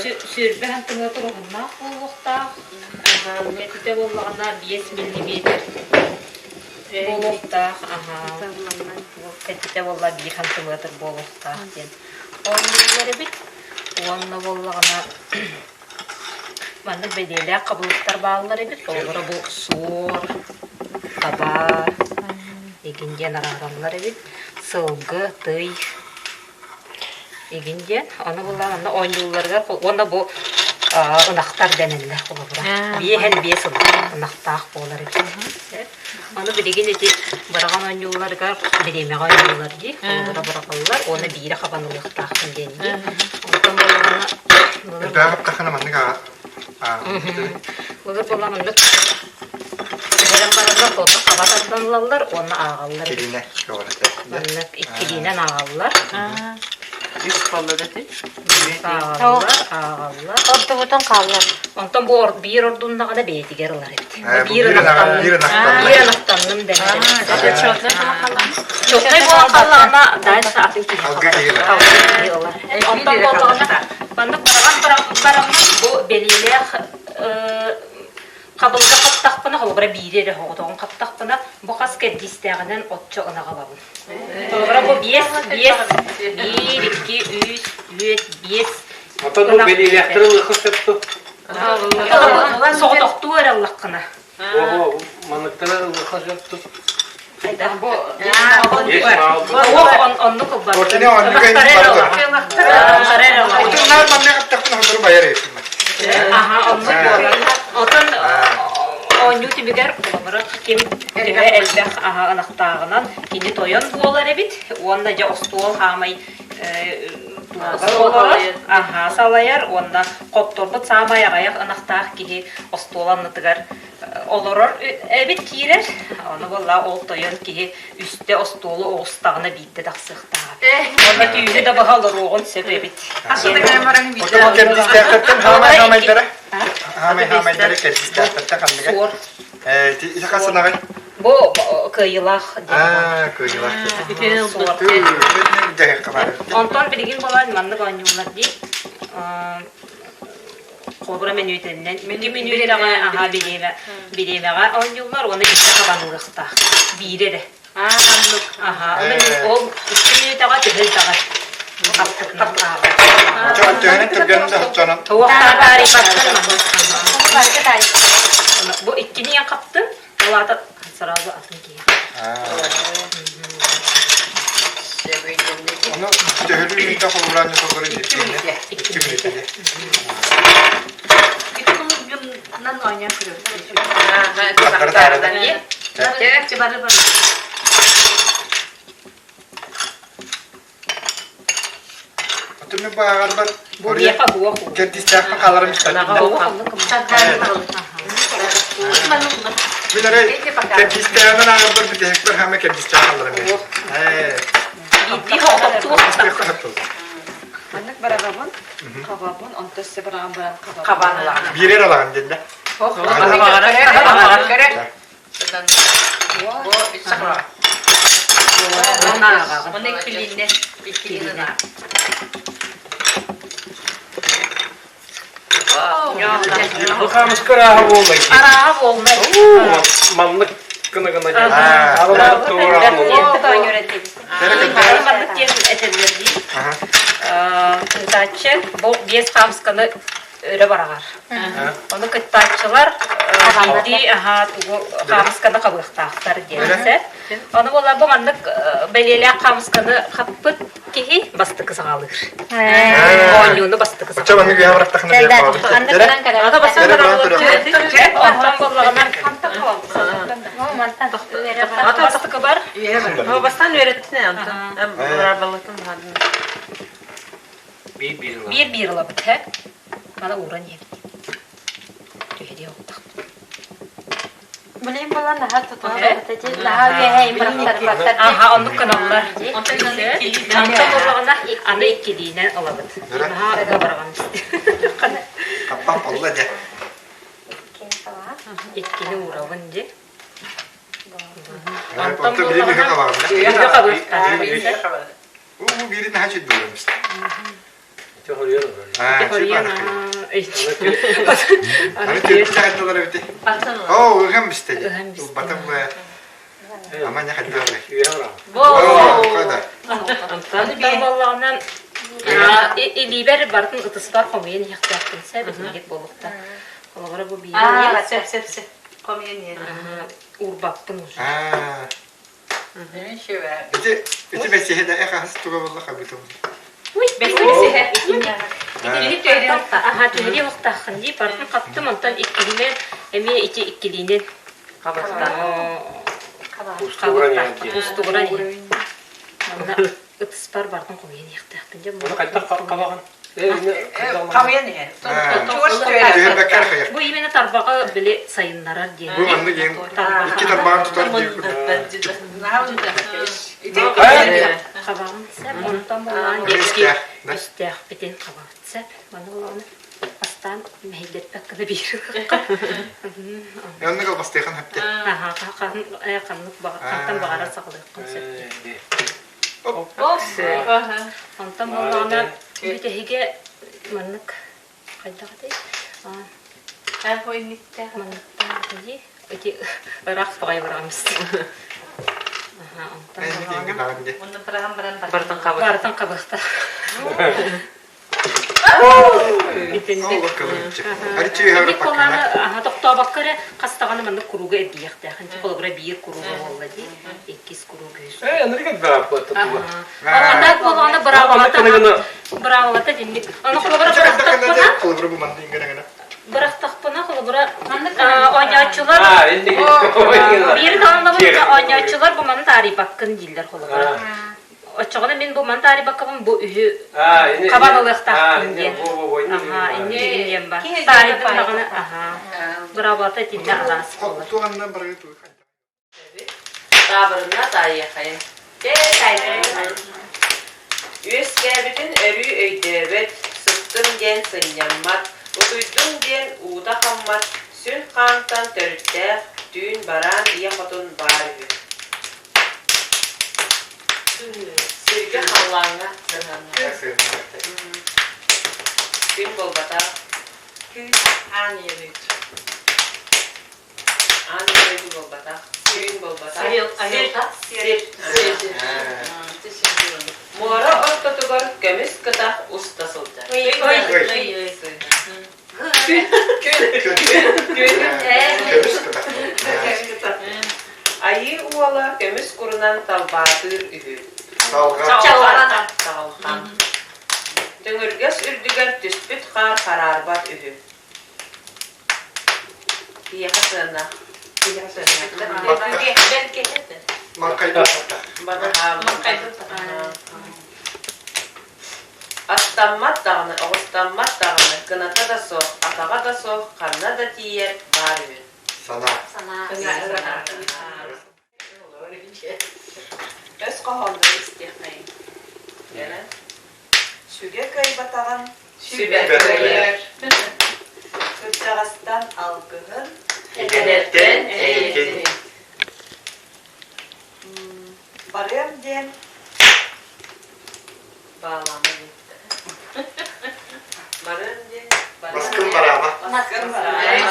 Сүүрбэ сантиметр уһуннаах буолуохтаах. Кэтитэ буоллаҕына 5 миллиметр буолуохтаах. Кэтитэ буолла 1 сантиметр буолуохтаах диэн оонньууллар эбит. Уонна буоллаҕына маннык бэлиэлээх хабылыктар бааллар эбит. Холобура бу суор, таба игин диэн араараллар эбит. Сылгы, тый игин диэн. Ону буллаан онно оонньуулларыгар уонна бу ынахтар дэнэллэр холобура. Биэһэн биэс ынахтаах буолар эбит. Ону билигин ити быраҕан оонньуулларыгар бириэмэҕэ оонньууллар дии. Холобура быраҕаллар уонна биирэ хабан ылыахтааххын диэн дии. Онтон буоллаҕына былыр Элбэҕи хаптаххына маннык былыр буолла маннык түһэрэн бараннар толору хаба тардан ылаллар уонна ааҕаллар. Килиинэ Маннык иккилиинэн ааҕаллар. Үс буолла да ити. Ааҕаллар, ааҕаллар. Ордубутун хааллар. Онтон бу биир ордуннаҕына бэйэтигэр ылар эбит. Биир ынахтанным, биир ынахтанным дэнэр. Чётнай буолан хааллаҕына дальше атын киһи ылар. Онтон буоллаҕына маннык бараҕан бараммын бу бэлиэлээх хабылга хаптахпына, холобура биири эрэ оҕотоҕун хаптахпына, бу хас кэрдиистээҕинэн оччо ынах ылабын. Холобура бу биэс, биэс, биир, икки, үс, түөрт, биэс. Оттон бу бэлиэлээхтэр ылыахха сөп дуо? Соҕотохтуу эрэ ыллаххына. Оҕо маныктара ылыахха сөп дуо? Бу оннук ылбат. Отуне оннук Отуннаар манна каттахпын хонору байар эбиппин. Аха, оннук буолар. Отон оонньуу түмүгэр холобура ким төһө элбэх аһа ынахтааҕынан кини тойон буолар эбит уонна дьэ остуол хаамай олорор, аһа салайар уонна хотторбут саамай аҕыйах ынахтаах киһи остуол аннытыгар олорор эбит киирэр. Ону буолла ол тойон киһи үстэ остуолу оҕустаҕына биирдэ тахсыахтаах. Уонна түүнү да быһа олоруоҕун сөп эбит. Отон кэрдиистээхтэртэн хаамай хаамайдара. Хаамай хаамайдара кэрдиистээхтэртэн ханныга? Суор. Ити хас ынаҕый? Бу кыайыылаах Аа, кыайыылаах. Онтон билигин буолан маннык оонньууллар дии. Холобура менүтэннэн икки мүнүүтэҕэ аһа бириэмэ бириэмэҕэ оонньууллар уонна икки хабаныылыахтаах биири эрэ аха ол икки мүнүүтэҕэ төһө элбэҕи хаптыкынан ааҕар Төһөнөн түргэнин да оччонон бу иккини эн хаптын ол аата сразу атын киһи Ону төһөлүү мүнүүтэ холобураан холобура икки икки мүнүүтэ Отун бааҕарбар кэрдиистээхпин хааларым Мин эрэ кэрдиистээҕинэн ааҕарбар бүтэһикпэр хаама кэрдиистээх хааларым Маннык барабабын, хабабын, онто өссө бараҕан баран хабан. Биирэр алаҕын диэн Оны иккилииннэ, иккилииннэ. Бу хаамыска арааһа буоллай. Арааһа буоллай. Маннык гына гына диэн. Маннык диэн этэллэр дии. Кыытааччы бу биэс хаамысканы өрө бараҕар. Ону кыттааччылар биирдии аһаа тугу хаамысканы хабыахтаахтар диэн. Ону буолла бу маннык бэлиэлээх хаамысканы хаппыт киһи бастакы саҕалыыр. Оонньууну бастакы Оччо маннык үөһэ барахтахына биэр баҕабыт. Ата бастаан Онтон буоллаҕына Ата бастакы бар. Бастаан үөрэттин онтон. Бырабалатын Биир биир ылабыт һэ. Маны ууран иһэбит. Түһэриэ оттахпыт. Билин буолан наһаа тутуһар наһаа үөһэ имбырахтарбаттар. Аха, оннук гыналлар. Онтон буоллаҕына аны иккилиинэн ылабыт. Наһаа ыга бараҕын. Хаппах болла дьэ. Иккини уурабын дьи. Онтон билин үһү хабаҕын. Үһү хабыахтаах. Уу биири наһаа чүйдүүлэммит. Ити хоруйан олорор. Аа, Хоруйан Аны түөрт хайдалар эбити. Оо, ыгам бистэ. Ыгам бистэ. Ылбатым бу. Ама не хайдалар. Үөһэ бараҕын. Оо, Онтон Онтон буоллаҕына илиибэр барытын ытыспар хомуйан иһиэхтээхпин сөп итинник буолуохтаах. Холобура бу биири Аа, сөп сөп сөп. Хомуйан иһэр. уурбаппын уже. Аа. Ити ити бэсиһэ да эхас туга болла хабытым. Бэсиһэ. Аха түһэри уохтааххын дии барытын хаптым онтон иккиһинэн эмиэ ити иккилиинэн Устугуран иһэн диэн. устугуран иһэн. Манна ытыспар барытын хомуйан иһиэхтээхпин дьэ Ону хайдах хабаҕын? Хабыйан иһэр. Түһэрбэккэ хайах. Бу именно тарбаҕы били сайыннарар диэн. Бу маннык диэн икки тарбаҕын тутар диэн. Хабаҕын сөп, онтон буолаан диэки үстээхпитин хабабыт сөп. Маны буолаҕына бастаан мэһэйдэппэт гына биир Оннук албастыахан хөптө. Ханнык хантан баҕарар саҕалыаххын сөп. Онтон буоллаҕына бүтэһигэ маннык хайдах этэй? Манныктаах дии. Ити ыраах баҕайы бараҕамыс. Онтон Барытын хабыт. Барытын хабыахтар. Николаны тохтообокко эрэ хас даҕаны маннык курууга эргийиэхтээх. Инчи холобура биир курууга буолла дии, иккис куруук үһүс. Э, Энрике бырааппыта туга. Атак буоллаҕына быраабалата быраабалата динник. Аны холобура бырахтахпына бырахтахпына холобура оонньооччулар биир даҕаны оонньооччулар бу маны таарыйбаккын дииллэр холобура. Оччоҕуна мин бу маны таарыйбаккабын бу үһү хабан ылыахтаахпын диэн. Аха, инни диэн бар. Таарыйдым даҕаны, аха. Быраабылата итиннэ араас буолар. Таабырына таайыахайын. Үөскээбитин өрүү өйдөөбөт, сыттым диэн сынньаммат, утуйдум диэн уута хаммат, сүн хаантан төрүттээх, түүн бараан ийэ хотун баар үһү. Сиргэ халлааҥҥа сыһыаннаах. Күн буолбатах. Күн аан ийэ дойду. Аан ийэ дойду буолбатах. Күн буолбатах. Сир. Сир. Муора ортотугар көмүс кытах уста сылдьар. Күн. Күн. Көмүс кытах. Айыы уола көмүс курунан талбаатыыр үһү. Чалҕан. Чаҕылхан. Төҥүргэс үрдүгэр түспүт хаар хараарбат үһү. Киһиэхэ сыана. Киһиэхэ сыана. Аттаммат даҕаны, оҕустаммат даҕаны, кыната да суох, атаҕа да суох, ханна да тиийэр баар үһү. Санаа. Санаа. Өс хоһооннору истиэххэйиҥ. Сүгэ кыайбатаҕын сүбэ кыайар. Кырдьаҕастан алгыһын Эдэртэн эйэтин. Барыам диэн Баалаама диэн. Барыам диэн. Маскын бараама. Маскын бараама.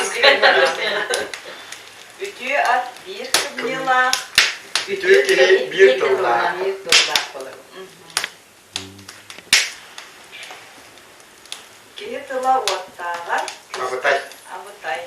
Үтүө ат биир кымньыылаах, Үтүө киһи биир тыллаах. Биир тыллаах болар. Киһи тыла уоттааҕар Абытай. Абытай.